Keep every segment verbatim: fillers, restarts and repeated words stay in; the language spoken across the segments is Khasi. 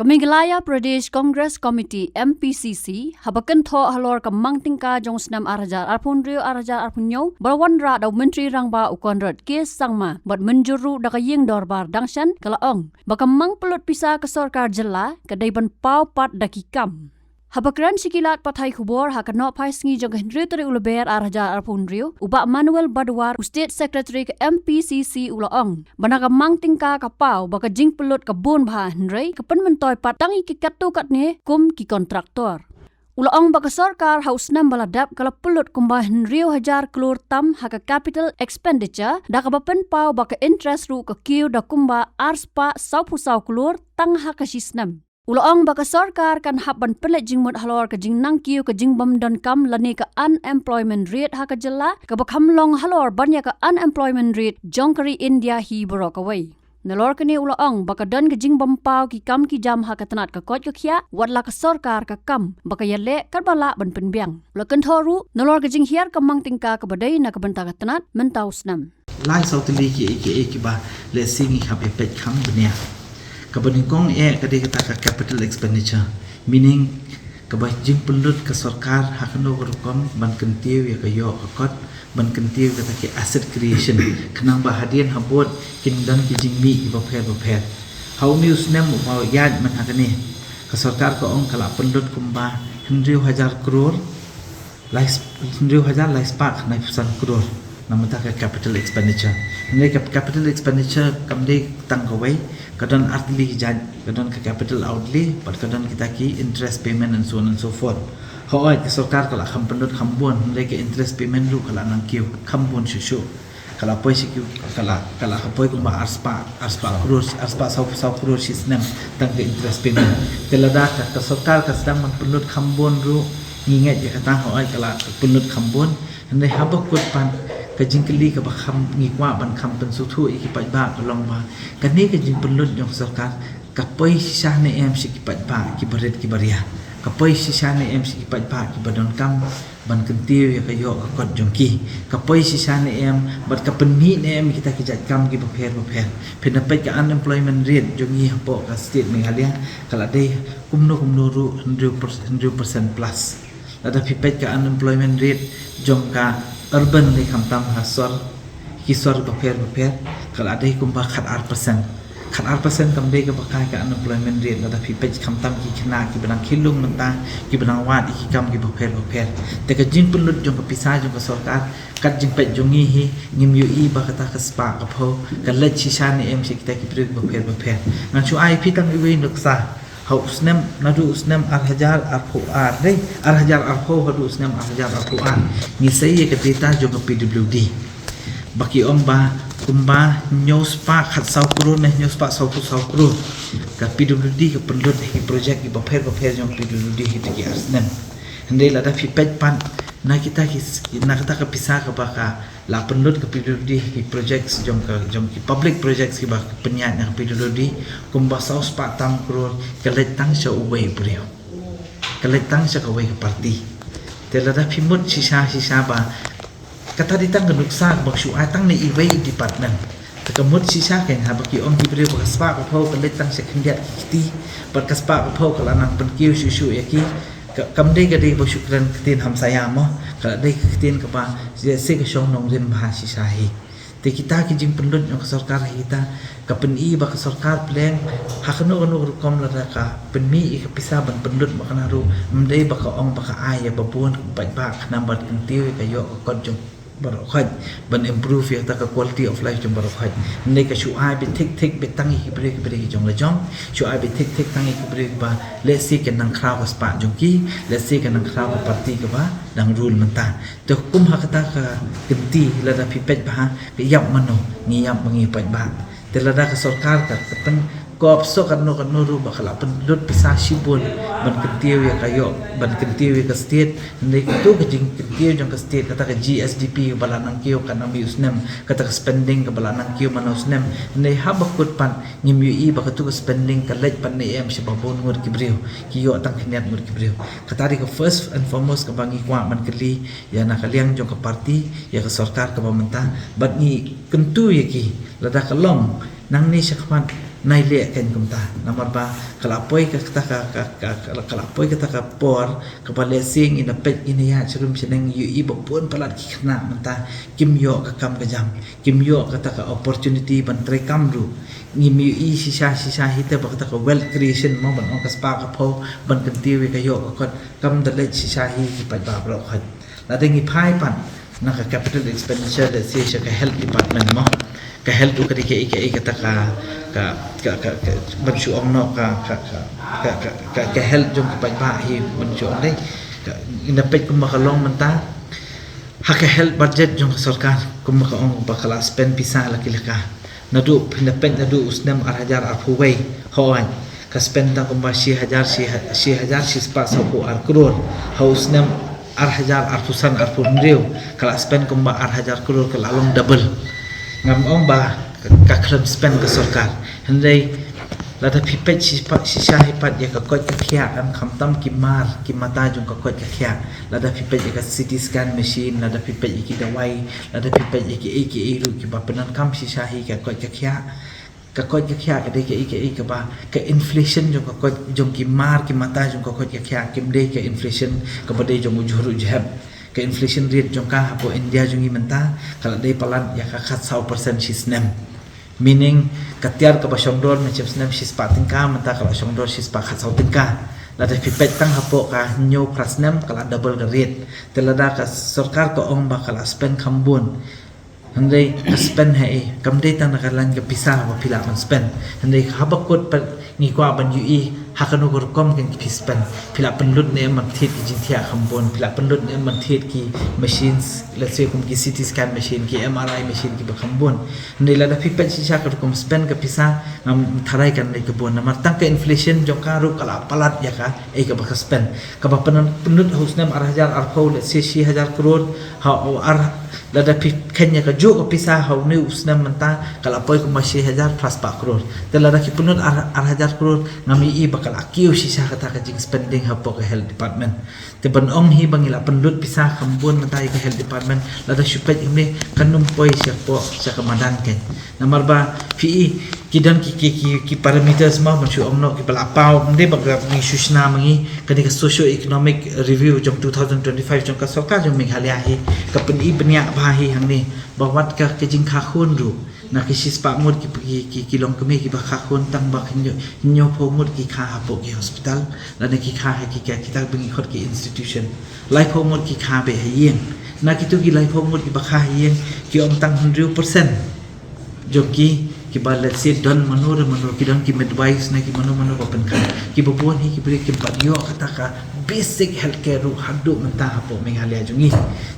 Meghalaya Pradesh Congress Committee, M P C C, haba kynthoh halor ka mang tyngka jong u snem ar hajar arphew hynriew ar hajar arphew hynñiew, ba la wanrah da u Myntri Rangbah u Conrad K Sangma, bad mynjur ruh da ka Ïing Dorbar Dangsen, ka la ong ba ka mang pynlut pisa ka sorkar jylla ka dei ban paw pat da ki kam. Haba kren sha ki lad pathai khubor ha ka nohphai sngi jong ka hynriew tarik u Lber ar hajar arphew hynriew, u Bah Manuel Badwar, u State Secretary ka M P C C, u la ong ba na ka mang tyngka ka paw ba ka jingpynlut ka bun bha, hynrei ka pynmyntoi pat tang ïa ki katto katne kum ki kontraktor. U la ong ba ka sorkar ha u snem ba la dep ka la pynlut kumba hynriew hajar klur tam ha ka capital expenditure, da kaba pynpaw ba ka interest ruh ka kiew da kumba ar spah sawphew saw klur tang ha ka shi snem. U la ong ba ka sorkar kan hap ban pynleit jingmut halor ka jingnangkiew ka jingbym don kam lane ka unemployment rate ha ka jylla, kaba kham long halor ban ïa ka unemployment rate jong ka ri India hi baroh kawei. Nalor kane u la ong ba ka don ka jingbym paw ki kam ki jam ha ka tnat ka koit ka khiah, wat la ka sorkar ka kam ba ka ïaleh katba lah ban pynbiang. U la kynthoh ruh nalor ka jinghiar ka mang tyngka kaba dei na ka bynta ka tnat mynta u snem. Lai saw tylli ki ei ki ei kiba lehse ngi hap ïa peit kham bniah. Kaba nyngkong eh ka dei kata ka capital expenditure, meaning kaba jingpynlut ka sorkar ha kano ka rukom ban kyntiew ïa ka ïoh ka kot, ban kyntiew ïa kata ki asset creation, khnang ba hadien habud kin don ki jingmih kiba pher ba pher. Ha une u snem uba ïaid mynta kane, ka sorkar ka ong ka la pynlut kumba hynriew hajar klur, lai sp-, hynriew hajar lai spah khyndai phew san klur na bynta ka capital expenditure. Hynrei ka capital expenditure kam dei tang kawei, ka don artylli ki jait, ka don ka capital outlay, bad ka don kita ki interest payment and so on and so forth. Hooid, ka sorkar ka la kham pynlut kham bun, hynrei ka interest payment ruh ka la nang kiew kham bun shuh shuh. Ka la poi shi kiew, ka la, ka la ka poi kumba ar spah, ar spah klur, ar spah saw, saw klur shi snem tang ka interest payment. Te lada ka, ka sorkar ka sdang ban pynlut kham bun ruh, ngi ngeit ïa kata, hooid ka la pynlut kham bun. Hynrei haba kut pat, ka jingkylli kaba kham ngi kwah ban kham pynsngewthuh ïa ki paidbah ka long ba kane ka jingpynlut jong ka sorkar ka poi shisha ne em sha ki paidbah kiba rit kiba ria, ka poi shisha ne em sha ki paidbah kiba donkam ban kyntiew ïa ka ïoh ka kot jong ki, ka poi shisha ne em bad ka pynmih ne em kita ki jait kam kiba pher ba pher. Phin da peit ka unemployment rate jong ngi hapoh ka state Meghalaya, ka la dei kumno kumno ruh hynriew percent, hynriew percent plus. Lada phi peit ka unemployment rate jong ka urban ne khamtam ha sor, ki sor bapher bapher, ka la dei kumba khatar percent. Khatar percent kam dei kaba kai ka unemployment rate lada phi peit khamtam ki khynnah kiba nang khyllung mynta, kiba nang wad ïa ki kam kiba pher bapher. Te ka jingpynlut jong ka pisa jong ka sorkar, kat jingpeit jong ngi hi, ngim ïohi ba kata ka spah ka phew ka leit shisha ne em sha kita ki briew kiba pher bapher. Ngan shu ai phi tang iwei i nuksa. Ha u snem, naduh u snem ar hajar arphew ar, dei, ar hajar arphew haduh u snem ar hajar arphew ar, ngi sei ïa ka data jong ka P W D ba ki ong ba kumba hynñiew spah khatsaw klur ne hynñiew spah sawphew saw klur ka P W D ka pynlut ha ki project kiba pher bapher jong P W D ha kita ki ar snem. Hynrei lada phi peit pat na kita ki s-, na kata ka pisa kaba ka la pynlut ka P W D ha ki projects jong ka, jong ki public projects kiba pynïaid na ka P W D, kumba saw spah tam klur ka leit tang sha uwei u briew, ka leit tang sha kawei ka party. Te lada phi mut shisha shisha ba kata dei tang ka nuksa kaba shu ai tang na iwei i department. Te ka mut shisha kein haba ki ong ki briew ba ka spah ka phew ka leit tang sha khyndiat ki kti, bad ka spah ka phew ka la nang pynkiew shuh shuh ïa ki. Ka, kam dei ka dei ba shu kren ktien hamsaïa mo, ka la dei ka ktien kaba lehse ka shong nongrim bha shisha hi. Te kita ki jingpynlut jong ka sorkar ha kita, ka pyni ba ka sorkar pleng ha kano kano ka rukom lada ka pynmih ïa ka pisa ban pynlut ba kane ruh, ym dei ba ka ong ba ka ai ïa ba bun, ba, ba khnang ban kyntiew ïa ka ïoh ka kot jong baroh khoit, ban improve ïa kata ka quality of life jong baroh khoit. Hynrei ka shu ai beit thik thik beit tang ïa ki briew, ki briew ki jong la jong, shu ai beit thik thik tang ïa ki briew kiba lehse kin nang khraw ka spah jong ki, lehse kin nang khraw ka party kaba dang rule mynta. Te kum ha kata ka kynti lada phi peit bha, ka ïap mano, ngi ïap ma ngi paidbah. Te lada ka sorkar ka, ka pyn, ka ap shuh katno katno ruh ba ka la pynlut pisa shibun ban kyntiew ïa ka ïoh, ban kyntiew ïa ka state. Hynrei kato ka jingkyntiew jong ka state, kata ka G S D P ba la nang kiew katno mynta u snem, kata ka spending kaba la nang kiew mynno u snem. Hynrei haba kut pat ngim ïohi ba kato ka spending ka leit pat ne em sha ba bun ngut ki briew, ki ïoh tang khyndiat ngut ki briew. Kata dei ka first and foremost kaba ngi kwah ban kylli ïa na ka liang jong ka party, ïa ka sorkar kaba mynta, bad ngi kyntu ïa ki, lada ka long nangne shakhmat nai leh kein kumta. Namar ba ka la poi ka kata ka, ka, ka, ka, ka la poi kata ka por kaba lehse ngi na peit ngi na ïaid sharum shaneng, ïohi ba bun palat ki khynnah mynta kim ïoh ka kam ka jam, kim ïoh kata ka opportunity ban trei kam ruh. Ngim ïohi shisha shisha hi te ba kata ka wealth creation mo, ban ong ka spah ka phew, ban kyntiew ïa ka ïoh ka kot, kam da leit shisha hi ki paidbah baroh khoit. Lada ngi phai pat na ka capital expenditure, let's say sha ka health department mo, ka health ruh ka dei kaei kaei kata ka, ka, ka, ka, ka, ban shu ong noh ka, ka, ka, ka, ka, ka, ka health jong ki paidbah hi ban shu ong dei. Ka, ngi na peit kumba ka long mynta ha ka health budget jong ka sorkar, kumba ka ong ba ka la spend pisa la ki la ka. Naduh phin da peit naduh u snem ar hajar arphew wei, hooid, ka spend tang kumba shi hajar, shi ha-, shi hajar shi spah sawphew ar klur. Ha u snem ar hajar arphew san arphew hynriew ka la spend kumba ar hajar klur, ka la long double. Ngam ong ba ka, ka khlem spend ka sorkar. Hynrei lada phi peit shi pat, shisha hi pat ïa ka koit ka khiah, em, khamtam ki mar ki mata jong ka koit ka khiah. Lada phi peit ïa ka C T scan machine, lada phi peit ïa ki dawai, lada phi peit ïa kiei kiei ruh kiba pyndonkam shisha hi ka koit ka khiah. Ka koit ka khiah ka dei kaei kaei kaba, ka inflation jong ka koit, jong ki mar ki mata jong ka koit ka khiah, kim dei ka inflation kaba dei jong u juh ruh jhep. Ka inflation rate jong ka hapoh India jong ngi mynta ka la dei palat ïa ka khatsaw percent shi snem. Meaning, ka tiar kaba shong dor mynshem snem shi spah tyngka, mynta ka la shong dor shi spah khatsaw tyngka. Lada phi peit tang hapoh ka hynñiew phra snem ka la double ka rate. Te lada ka sorkar ka ong ba ka la spend kham bun, hynrei ka spend haei? Kam dei tang na ka lain ka pisa ba phi lah ban spend. Hynrei haba kut pat ngi kwah ban ïohi ha kano ka rukom kein ki phi spend. Phi lah pynlut ne em ban thied ki jingthiah kham bun, phi lah pynlut ne em ban thied ki machines, let's say kum ki C T scan machine, ki M R I machine kiba kham bun. Hynrei lada phi peit shisha ka rukom spend ka pisa, ngam tharai kan dei ka bun. Namar tang ka inflation jong ka ruh ka la palat ïa kaei kaba ka spend. Kaba pynlut ha u snem ar hajar arphew, let's say shi hajar klur, ha u ar, lada phi kheiñ ïa kajuh ka pisa ha une u snem mynta ka la poi kumba shi hajar phra spah klur. Te lada ki pynlut ar, ar hajar klur, ngam ïohi ba ka la kiew shisha kata ka jingspending hapoh ka health department. Te ban ong hi ba ngi la pynlut pisa kham bun mynta ïa ka health department, lada shu peit kumne kan ym poi shapoh sha ka madan kein. Namar ba phi i, ki don ki, ki, ki, ki parameters mo, ban shu ong noh kiba la paw, ym dei ba ka ngi shu shna ma ngi, kane ka socio economic review jong two thousand twenty-five jong ka sorkar jong Meghalaya hi ka pyni bniah bha hi hangne ba wat ka, ka jingkha khun ruh, na ki shi spah ngut ki, ki, ki, ki longkmie kiba kha khun, tang ba hynñiew, hynñiewphew ngut ki kha hapoh ki hospital, lane ki kha ha ki, ki, kita ba ngi khot ki institution. Laiphew ngut ki kha beit ha ïing. Na kito ki laiphew ngut kiba kha ha ïing, ki ong tang hynriew percent jong ki, kiba let's say don mano re mano, ki don ki midwives ne ki mano mano ba pynkha. Kiba bun hi ki briew kim pat ïoh kata ka basic healthcare ruh haduh mynta hapoh Meghalaya jong ngi.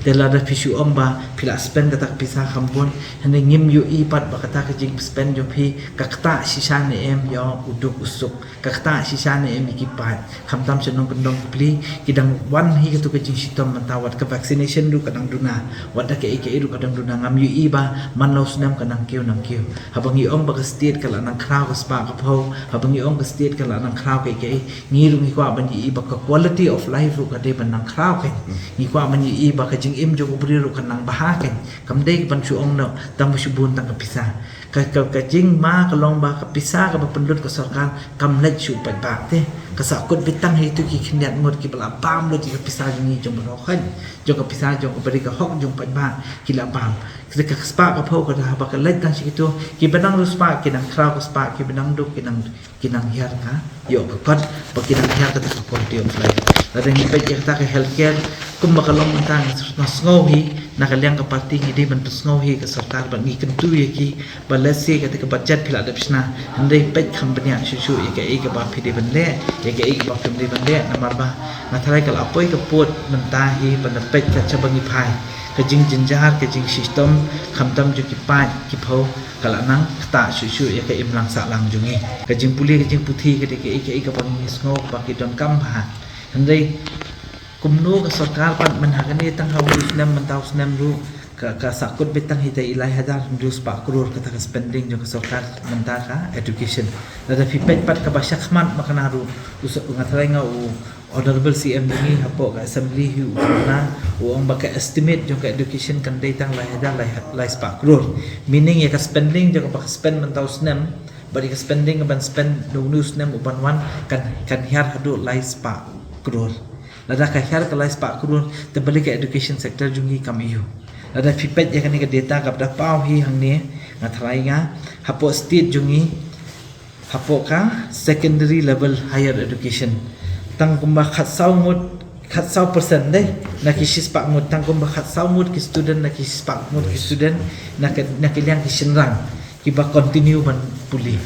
Te lada phi shu ong ba phi la spend kata ka pisa kham bun, hynrei ngim ïohi pat ba kata ka jingspend jong phi ka ktah shisha ne em ïa u duk u suk, ka ktah shisha ne em ïa ki paid. Khamtam sha nongkyndong Kpli, ki dang wan hi kato ka jingshitom mynta, wat ka vaccination ruh ka dang duna, wat da kaei kaei ruh ka dang duna. Ngam ïohi ba man la u snem ka nang kiew nang kiew. Haba ngi ong ba ka state ka la nang khraw ka spah ka phew, haba ngi ong ka state ka la nang khraw kaei kaei, ngi ruh ngi kwah ban ïohi ba ka quality of life ruh ka dei ban nang khraw kein. Ngi kwah ban ïohi ba ka jingim jong u briew ruh ka nang bha kein. Kam dei ban shu ong noh tang ba shu bun tang ka pisa. Ka, ka, ka jingma ka long ba ka pisa kaba pynlut ka sorkar kam leit sha u paidbah te. Ka sahkut beit tang ha itu ki khyndiat ngut kiba la bam lut ïa ka pisa jong ngi jong baroh khoit, jong ka pisa jong kaba dei ka hok jong u paidbah ki la bam. Ka, ka spah ka phew ka da haba ka leit tang sha kitu, kiba nang riewspah ki nang khraw ka spah, kiba nang duk ki nang, ki nang hiar ka ïoh ka kot, ba ki nang hiar kata ka quality of life. Lada ngi peit ïa kata ka healthcare, kumba ka long mynta nga sngew hi na ka liang ka party ngi dei ban pynsngew hi ka sorkar bad ngi kyntu ïa ki ba let's say kata ka budget phi la dep shna, hynrei peit kham bniah shuh shuh ïa kaei kaba phi dei ban leh, ïa kaei kaba phim dei ban leh, namar ba nga tharai ka la poi ka pud mynta hi ban da peit ka shaba ngi phai. Ka jingjynjar, ka jingshitom, khamtam jong ki paid ki phew, ka la nang ktah shuh shuh ïa ka imlang sahlang jong ngi. Ka jingpule ka jingputhi ka dei kaei kaei kaba ngi sngew ba ki donkam bha. Hynrei kumno ka sorkar pat mynta ha kane tang ha u snem mynta u snem ruh ka, ka sahkut beit tang hi te i lai hajar hynriew spah klur kata ka spending jong ka sorkar mynta ka education. Lada phi peit pat kaba shakhmat ma kane ruh, u sa-, nga tharai nga u Honorable C M jong ngi hapoh ka assembly hi u ong ba ka estimate jong ka education kan dei tang lai hajar lai, lai spah klur. Meaning ïa ka spending jong kaba ka spend mynta u snem Bad ïa ka spending ban spend na une u snem u ban wan kan, kan hiar haduh lai spah klur. Lada ka hiar ka lai spah klur, te balei ka education sector jong ngi kam ïoh? Lada phi peit ïa kane ka data kaba da paw hi hangne, nga tharai nga, hapoh state jong ngi, hapoh ka secondary level higher education, tang kumba khatsaw ngut, khatsaw percent dei, na ki shispah ngut, tang kumba khatsaw ngut ki student, na ki shispah ngut ki student, na ka, na ki liang ki shynrang kiba continue ban pule.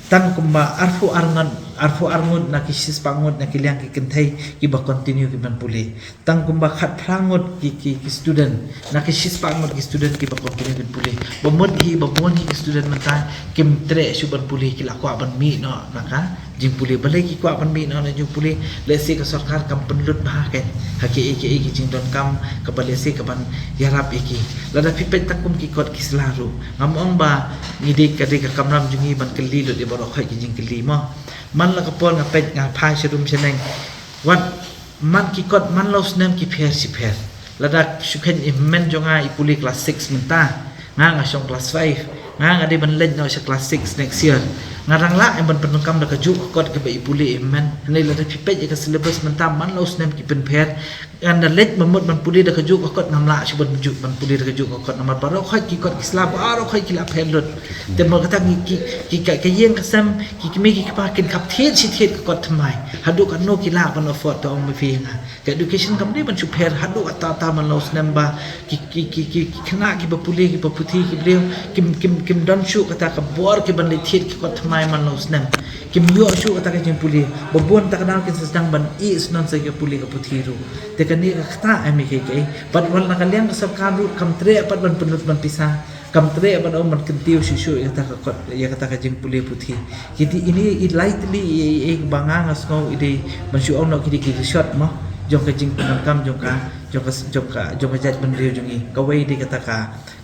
Tang kumba arphew ar ngut, arphew ar ngut na ki shispah ngut na ki liang ki kynthei kiba continue ki ban pule. Tang kumba khatphra ngut ki, ki, ki student, na ki shispah ngut ki student kiba continue ki ban pule. Ba mut hi, ba bun hi ki student mynta kim treh shuh ban pule, ki la kwah ban mih noh na ka jingpule. Balei ki kwah ban mih noh na jingpule? Lehse ka sorkar kam pynlut bha kein ha kiei kiei ki jingdonkam kaba lehse ka ban ïarap ïa ki. Lada phi peit tang kum ki kot ki sla ruh, ngam ong ba ngi dei, ka dei ka kamram jong ngi ban kylli lut ïa baroh khoit ki jingkylli mo. Man la ka por nga peit, nga phai sharum shaneng, wat man ki kot man la u snem ki pher shi pher. Lada shu kheiñ i hynmen jong nga i pule class six mynta, nga nga shong class five, nga nga dei ban leit noh sha class six next year. Nga dang lah em ban pyndonkam da kajuh ka kot kaba i pule i hynmen. Hynrei lada phi peit ïa ka syllabus mynta man la u snem ki pynpher. Ngan da leit ban mut ban pule da kajuh ka kot, ngam lah shuh ban ju ban pule da kajuh ka kot namar baroh khoit ki kot ki sla baroh khoit ki la pher lut. Te mo kata ki, ki, ki ka, ka ïing ka sem, ki kmie ki kpa kin khap thied shi thied ka kot thymmai. Haduh katno ki lah ban afford, to ong ma phi nga. Ka education kam dei ban shu pher haduh katta katta man la u snem ba ki, ki, ki, ki, ki khynnah kiba pule kiba puthi ki briew kim, kim, kim don shuh kata ka bor ki ban leit thied ki kot thymmai man la u snem. Kim ïoh shuh kata ka jingpule. Ba bun ta ka daw kin sa sdang ban ïeh snon sa ka pule ka puthi ruh. Te kane ka ktah em ïa kiei kiei. Bad wat na ka liang ka sorkar ruh kam treh pat ban pynlut ban pisa. Kam treh ban ong ban kyntiew shuh shuh ïa kata ka kot, ïa kata ka jingpule puthi. Ki dei ini i lai tylli i, i, i ba nga nga sngew i dei ban shu ong noh ki dei ki rishot mo jong ka jingpyndonkam jong ka, jong ka, jong ka, jong ka jaitbynriew jong ngi. Kawei dei kata ka,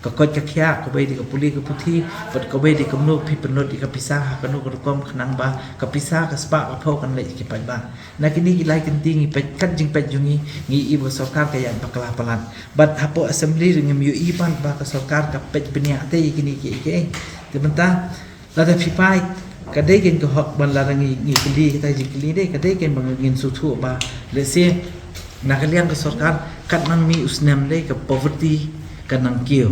ka koit ka khiah, kawei dei ka pule ka puthi, bad kawei dei kumno phi pynlut ïa ka pisa ha kano ka rukom khnang ba ka pisa ka spah ka phew kan leit ïa ki paidbah. Na kine ki lai kynti ngi peit, kat jingpeit jong ngi, ngi i ba ka sorkar ka ïaid bakla palat. Bad hapoh assembly ruh ngim ïohi pat ba ka sorkar ka peit bniah te ïa kine kiei kiei. Te mynta lada phi peit, ka dei kein ka hok ban lada ngi, ngi kylli, kita jingkylli dei, ka dei kein ba ngin sngewthuh ba lehse na ka liang ka sorkar kat nang mih u snem dei ka poverty ka nang kiew.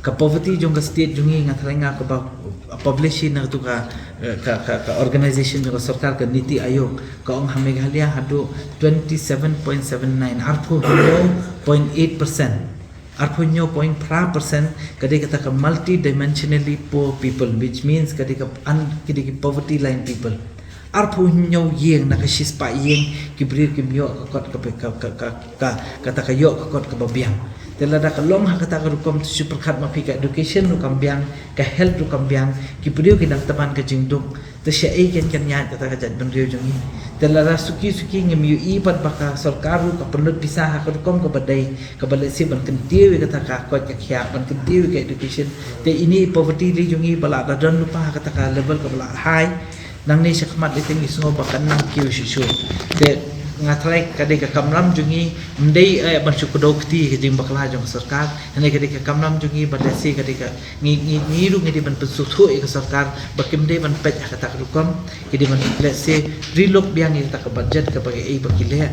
Ka poverty jong ka state jong ngi, nga tharai nga kaba publish hi na katu ka, eh, ka, ka, ka organization jong ka sorkar, ka NITI Aayog, ka ong ha Meghalaya haduh twenty seven point seven nine, arphew hynñiew point eight percent, arphew hynñiew point phra percent ka dei kata ka multidimensionally poor people, which means ka dei ka un-, ka dei ka poverty line people. Arphew hynñiew ïing na ka shispah ïing ki briew kim ïoh ka kot ka, ka, ka, ka, ka, kata ka ïoh ka kot kaba biang. Te lada ka long ha kata ka rukom, te shu pyrkhat ma phi, ka education ruh kam biang, ka health ruh kam biang, ki briew ki nang tymmen ka jingduk. Te shaei kein kan ïaid kata ka jaitbynriew jong ngi? Te lada suki suki ngim ïohi pat ba ka sorkar ruh ka pynlut pisa ha ka rukom kaba dei, kaba lehse ban kyntiew ïa kata ka koit ka khiah, ban kyntiew ïa ka education. Te ine i poverty lei jong ngi ba la da don lypa ha kata ka level kaba la high. Nangne shakhmat lei te ngi sngew ba kan nang kiew shuh shuh. Te nga tharai ka dei ka kamram jong ngi, ym dei, eh, ban shu kdew kti ka jingbakla jong ka sorkar. Hynrei ka dei ka kamram jong ngi ba lehse ka dei ka, ngi, ngi, ngi ruh ngi dei ban pynsngewthuh ïa ka sorkar ba kim dei ban peit ha kata ka rukom. Ki dei ban lehse relook biang ïa kata ka budget kaba, eh, ba ki leh.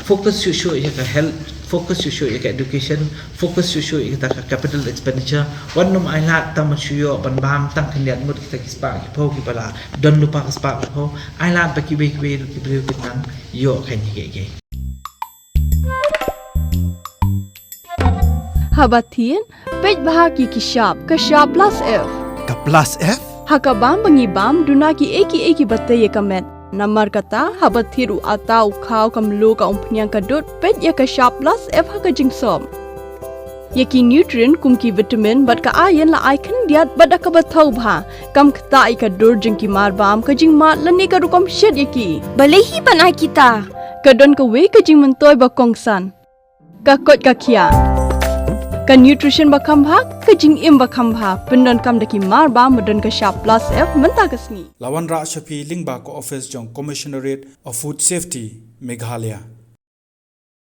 Focus shuh shuh ïa ka health, focus shuh shuh ïa ka education, focus shuh shuh ïa kata ka capital expenditure. Wat nym ailad tang ban shu ïoh ban bam tang khyndiat ngut kita ki spah ki phew kiba la don lypa ka spah ka phew. Ailad ba kiwei kiwei ruh ki briew kin nang ïoh kane kiei kiei. Haba thied, peit bha ki ki shap, ka shap plus F. Ka plus F? Ha ka bam ba ngi bam, duna kiei kiei kiba tei ïa ka met. Namar kata, haba thied u atta u khaw, ka mluh, ka umphniang, ka dud, peit ïa ka shap plus F ha ka jingsop. Ïa ki nutrient kum ki vitamin bad ka iron la ai khyndiat bad da kaba thaw bha. Kam ktah ïa ka dur jong ki mar bam, ka jingmad lane ka rukom shet ïa ki. Balei hi ban ai kita? Ka don kawei ka jingmyntoi ba kongsan. Ka koit ka khiah. Ka nutrition ba kham bha, ka jingim ba kham bha, pyndonkam da ki mar bam ba don ka shap plus F mynta ka sngi. La wanrah sha phi lyngba ka office jong Commissionerate of Food Safety, Meghalaya.